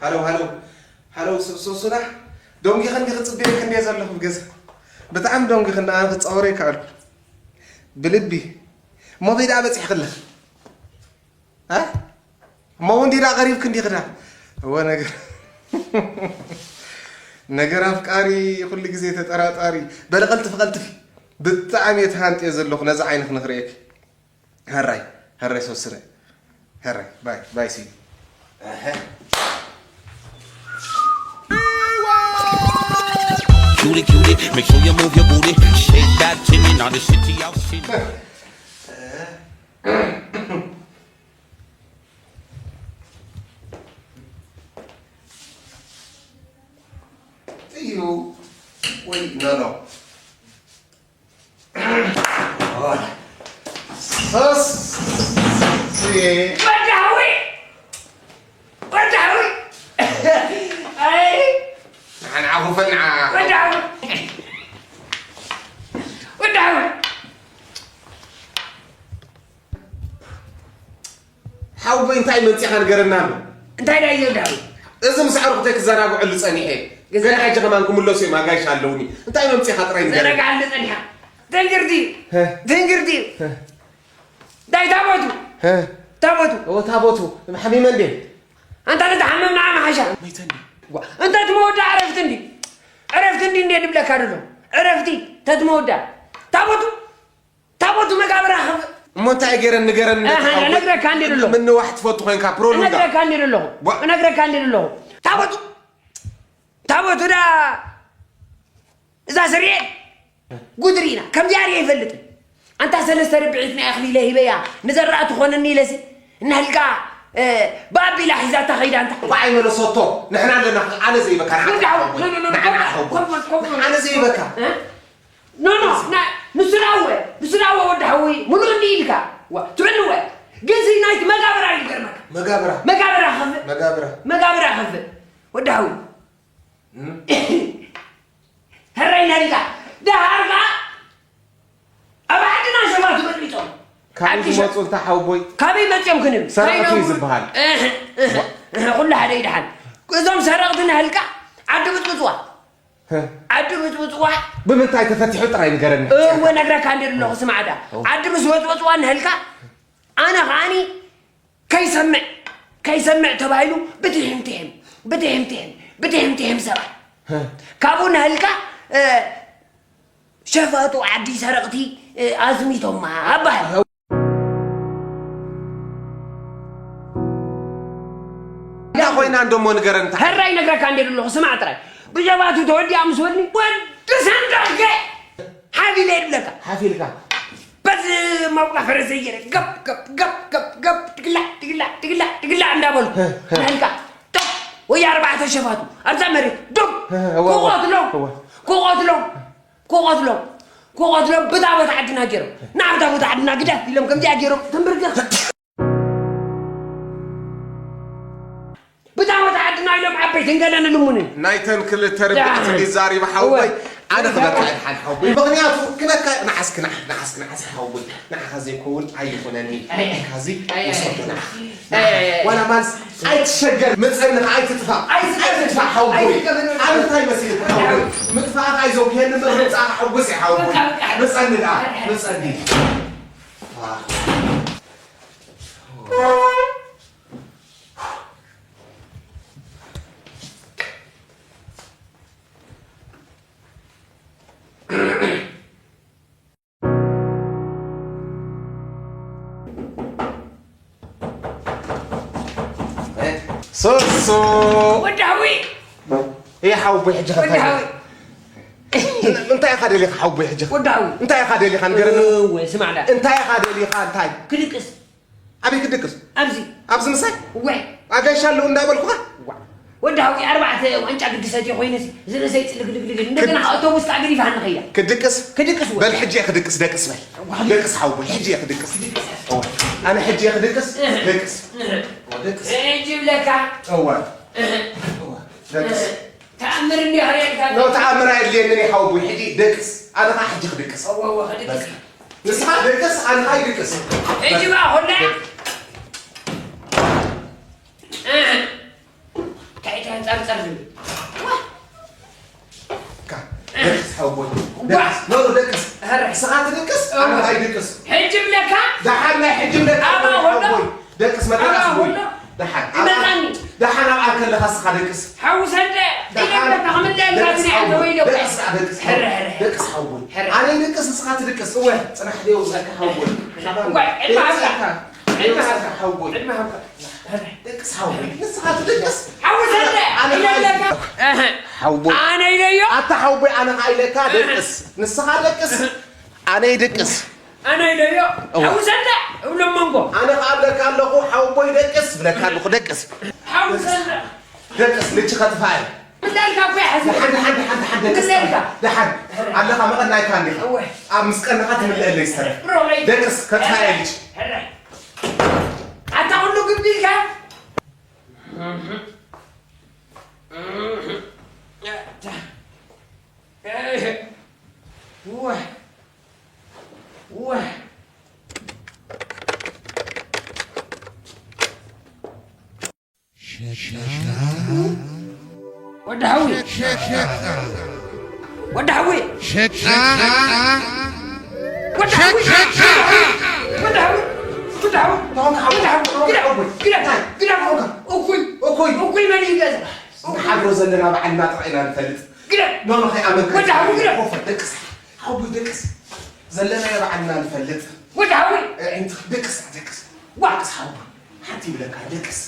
ሃሎ ሃሎ ሃሎ፣ ሶ- ሶሱና፣ ደንጊኺ እንዲ ክጽበየኪ እንድየ ዘለኹ ኣብ ገዛ። ብጣዕሚ ደንጊኺ፣ ኣነ ክጻወሮ ኣይከኣልኩ። ብልቢ። እሞ በይ ደኣ በጺሕክለ? እ? እሞ እውን ዲዳ ቀሪብክ እንዲኽዳ? እወ፣ ነገር ነገር ኣፍቃሪ ኩሉ ግዜ ተጠራጣሪ። በሊ ቀልጥፊ ቀልጥፊ። ብጣዕሚ እየ ተሃንጥየ ዘለኹ ነዚ ዓይንኺ ንኽርእየኪ። ሕራይ ሕራይ ሶስነ። ሕራይ ባይ ባይ ሲ። Cutie, cutie, make sure you move your booty. Shake that timmy, now the shit to y'all see. እዩ ወይ ኖ ኖ። ሶስዬ። ወዳዊ ወዳዊ ኣይ ንዓና ዓኹፈና። ወዳዊ ወዳዊ ሓውቦይ እንታይ መምፂኻ ንገረና ኣሎ። እንታይ ዳዩ ወዳዊ እዚ ምስ ኣዕሩኽተይ ክዘናግዐሉ ፀኒሐ። ገዛ ሕጂ ከማን ክምለሱ እዮም ኣጋይሽ ኣለውኒ። እንታይ መምፂኻ ጥራይ ንገረና። ዘረጋለ ጸኒሓ ደንግርዲ ደንግርዲ እንታይ ታቦቱ ሀ፣ ታቦቱ እወ ታቦቱ ሓሚመ እንዴ? ኣንታ ተተሓመምና መሓሻ መይተ እንዴ? እንተ ትመወዳ ዕረፍቲ እንዲ ዕረፍቲ እንዲ እንዴ ድብለካ ደሎ ዕረፍቲ ተትመወዳ ታቦቱ ታቦቱ መጋብራ ኸፍ እሞ እንታይ ገረን ንገረን ኣሃ፣ እነግረካ እንዴ ደሎ ምንዋሕ ትፈቱ ኮይንካ ፕሮሉንጋ እነግረካ እንዴ ደሎ ዋ። እነግረካ እንዴ ደሎ ታቦቱ ታቦቱ ዳ እዛ ስርኤል ጉድሪና ከምዚኣ ርየ ይፈልጥን ኣንታ ሰለስተ ርብዒት ናይ ኣኽሊለ ሂበያ ንዘራእቲ ኾነኒ ኢለሲ እናህልካ ባቢላ ሒዛታ ኸይዳ እንታ እኳ ኣይመለሰቶ ንሕና ኣለና ኣነ ዘይበካ ንዓኻ ወዳው ሓውቦይ። ንዓኻ ሓውቦይ። ኣነ ዘይበካ ኖ ኖ ንስራወ ንስራወ ወዲ ሓዊ ሙሉእ እንዲ ኢልካ ትዕልወ ግን ሲ ናይቲ መጋብራ ይገርመካ መጋብራ መጋብራ ከፍእ መጋብራ መጋብራ ከፍእ ወዲ ሓዊ ሕራይ ናሪካ ደሃር ከዓ ኣብ ዓድና ሸፋቱ በጥቢጦም ካብኡ ዝመፁ እንታ ሓውቦይ ካበይ መፅኦም ክንብል ሰረቐቱ እዩ ዝበሃል ኩሉ ሓደ ይድሓን እዞም ሰረቕቲ ናህልካ ዓዲ ብፅብፅዋ ዓዲ ብፅብፅዋ ብምንታይ ተፈቲሑ ጥራይ ንገረኒ እወ ነግረካ እንዲ ኣለኹ ስማዕዳ ዓዲ ምስ በፅበፅዋ ናህልካ ኣነ ከዓኒ ከይሰምዕ ከይሰምዕ ተባሂሉ ብትሕምትሕም ብትሕምትሕም ብትሕምትሕም ሰብኣይ ካብኡ ናህልካ ሸፋቱ ዓዲ ሰረቕቲ ኣዝሚቶማ ኣባህል እንዳ ኮይና እንደሞ ንገረን እንታ ሕራይ ነግረካ እንዴ ኣለኹ ስማዕ ጥራይ ብሸፋቱ ተወዲኣ ምስ ወድኒ ወዲ ሰንዳልከ ሓቢለ የብለካ ሓፊልካ በዚ መውቃ ፈረሰ ገይረ ገብ ገብ ገብ ገብ ገብ ትግላዕ ትግላዕ ትግላዕ ትግላዕ እንዳበሉ ናህልካ ዶብ ወይ ኣርባዕተ ሸፋቱ ኣብዛ መሬት ዶብ ክቆትሎም ክቆትሎም ክቆትሎም ክቆትሎም ብታቦት ዓድና ገይሮም ንዓብ ታቦት ዓድና ግዳፍ ኢሎም ከምዚኣ ገይሮም ተንበርገ ብታቦት ዓድና ኢሎም ዓበይትን ገለ ንልሙንን ናይተን ክልተ ርብዒ ትንዲ ዛሪባ ሓወይ ኣነ ክበካ ኢልሓን ሓወይ ምኽንያቱ ክበካ ንዓስ ክናሕ ንዓስ ክናዓስ ሓወይ ንዓኻ ዘይከውን ኣይኾነኒ ኢልካ እዚ ውሰዶ ንዓኻ ዋላ ማልስ ኣይትሸገር ምፀንኻ ኣይትጥፋእ ኣይትጥፋእ ሓወይ ኣብ እንታይ መሲልካ ሓወይ ምጥፋእኻ ኣይዘውክየኒ እምበር ምምፃእኻ ሕጉስ እየ ሓወይ ምፀኒ ደኣ ምፀኒ ሶሶ ወዳዊ ይሓውቦይ ሕጂ ወዳዊ እንታይ ኢኻ ደሊኻ ሓውቦይ ሕጂ ወዳዊ እንታይ ኢኻ ደሊኻ ንገረኒ ወይ ስማዕዳ እንታይ ኢኻ ደሊኻ እንታይ ክድቅስ ኣበይ ክድቅስ ኣብዚ ኣብዚ ምሳይ ወይ ኣጋይሽ ኣለዉ እንዳበልኩኻ ወዳዊ ኣርባዕተ ዋንጫ ግዲ ሰትየ ኮይነ እዚ ርእሰይ ፅልግልግልግል እንደገና ኣውቶቡስ ከዓ ገዲፋ ንኸይዳ ክድቅስ ክድቅስ ወይ በል ሕጂ እየ ክድቅስ ደቅስ በል ደቅስ ሓውቦይ ሕጂ እየ ክድቅስ ኣነ ሕጂ እየ ክድቅስ ደቅስ ደቅስ ሕጂ ይብለካ እዋ እዋ ደቅስ ተኣምር እንዲ ክርእየልካ ኖ ተኣምር ኣየድልየንን እዩ ሓውቦይ ሕጂ ደቅስ ኣነ ከዓ ሕጂ ክድቅስ ወወ ክድቅስ ንስኻ ደቅስ ኣነ ከዓ ይድቅስ ሕጂ በኣ ኮላ እንታይ ጸርጸር ዝብል። ካ ደቅስ ሓወቦይ። ደቅስ ኖ ኖ ደቅስ። ኧረ። ንስኻ ትድቅስ ኣነ ኣይድቅስ። ሕጂ ብለካ ደሓን ናይ ሕጂ ደቅስ ኣባ ሓወቦይ። ወሎ። ደቅስ መደቃስ ኣባ ቦይ። ወሎ። ደሓን ይመጣኒ። ደሓን ኣብኣ ከለኻ ንስኻ ደቅስ። ሓው ሰንደ ደሓን ኢለካ ክምለልካ ደቅስ ስኒዓ ሓወቦይ። ተወይለካ። ደቅስ ደቅስ ኧረ፣ ኧረ። ደቅስ ሓወቦይ። ኧረ። ኣነ ይድቅስ ንስኻ ትድቅስ። እወ ጽናሕ ደው ዝኣካ ሓወቦይ። እወ፣ ዕድመ ሃብካ። ዕድመ ሃብካ። ደቅስ ሓወቦይ። ዕድመ ሃብካ። ኧረ። ደቅስ ሓወቦይ። ንስኻ ትድቅስ። ሓው ሰንደ ኣነ ኢለካ። እህ። ሓወቦይ። ኣነ ኢለዮ። ኣታ ሓወቦይ ኣነ ኸኣ ኢለካ ደቅስ። ንስኻ ደቅስ። ኣነ ይድቅስ። ኣነ ኢለዮ። እወ። ሓው ሰንደ እብሎም መንጎ። ኣነ ኸኣ እብለካ ኣለኹ ሓወቦይ ደቅስ ብለካ ኣለኹ ደቅስ። ሓው ሰንደ ደቅስ ልቺ ኸጥፋእ እየ። ምለልካ እኮ ይሓስብ። ደሓን ደሓን ደሓን ደሓን ደቅስ። ምለልካ። ደሓን ኣለኻ መቐናይካ እንዲኻ። እወ። ኣብ ምስ ቀንኻ ትምልአለይ ዝተረፍ። ብሮኸይ። ደቅስ ከጥፋእ እየ ልቺ። ሕረ። ኣታ ኩሉ ግቢ ኢልካ። እወ። እወ። ወዲ ሓዊ። ወዲ ሓዊ። ወዲ ሓዊ። ወዲ ሓዊ። ወዲ ሓዊ። ግዳ፣ ግዳ፣ ግዳ። እኩይ። እኩይ። እኩይ መን እዩ ገዛ? ንሓድሮ ዘለና ባዕልና ጥራይ ኢና ንፈልጥ። ግዳ። ኖ ኖ ከይኣመንካ ወዲ ሓዊ ግዳ። ኮፈ ደቅስ። ሓዊ ደቅስ። ዘለናዮ ባዕልና ንፈልጥ። ወዲ ሓዊ። ኣዒንቲ ደቅስ ደቅስ። ዋ። ደቅስ ሓዊ ሓንቲ ይብለካ ደቅስ።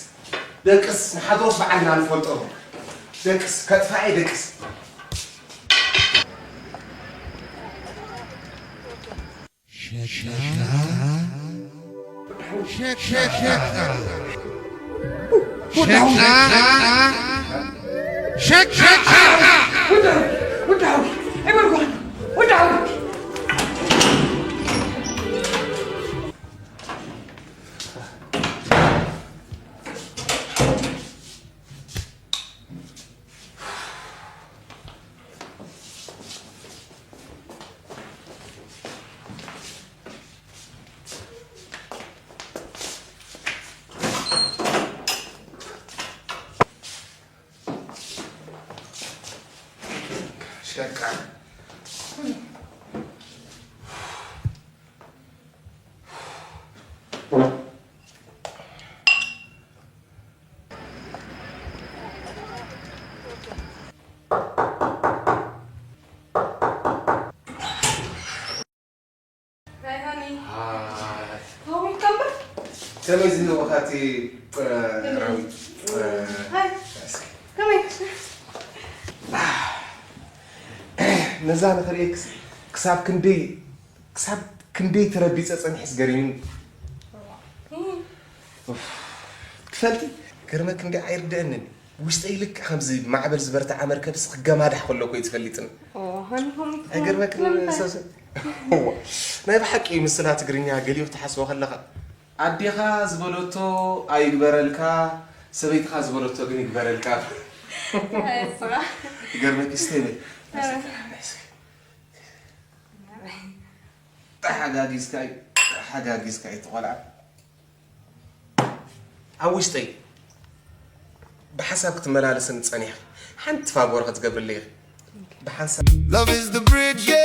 ደቅስ ንሓድሮስ ባዕልና ንፈልጦ። ደቅስ ከጥፋኤ ደቅስ። ሸቃ ሃይ ሃኒ። ሃይ። ሃው ዊልካም ባክ። ከመይ ዝህወኻቲ ራዊት? ሃይ። እስኪ ከመይ? ነዛ ንኽርእየክስ ክሳብ ክንደይ ክሳብ ክንደይ ተረቢፀ ፀኒሕስ ገሪሙኒ። ኡፍ፣ ትፈልጢ ገርመክ እንዲ ኣይርድአንን ውሽጠይ ልክዕ ከምዚ ማዕበል ዝበርትዓ መርከብስ ክገማዳሕ ከሎ እኮ እዩ ዝፈልጥን። ኦ፣ ሃኒ ሆም። ኣይገርመክን? ሰብሰብ እዋ፣ ናይ ብሓቂ እዩ ምስላ ትግርኛ ገሊኡ ክትሓስቦ ከለኻ ኣዴኻ ዝበለቶ ኣይግበረልካ፣ ሰበይትኻ ዝበለቶ ግን ይግበረልካ። ኣይስኻ። ይገርመኪ ስተይ በይ። ተሓጋጊዝካ እዩ፣ ተሓጋጊዝካ እዩ ትቖልዓ። ኣብ ውሽጠይ ብሓሳብ ክትመላለስን ጸኒሕኺ ሓንቲ ፋጎር ክትገብርለይ ኢኺ። ብሓንሳብ Love is the bridge, yeah.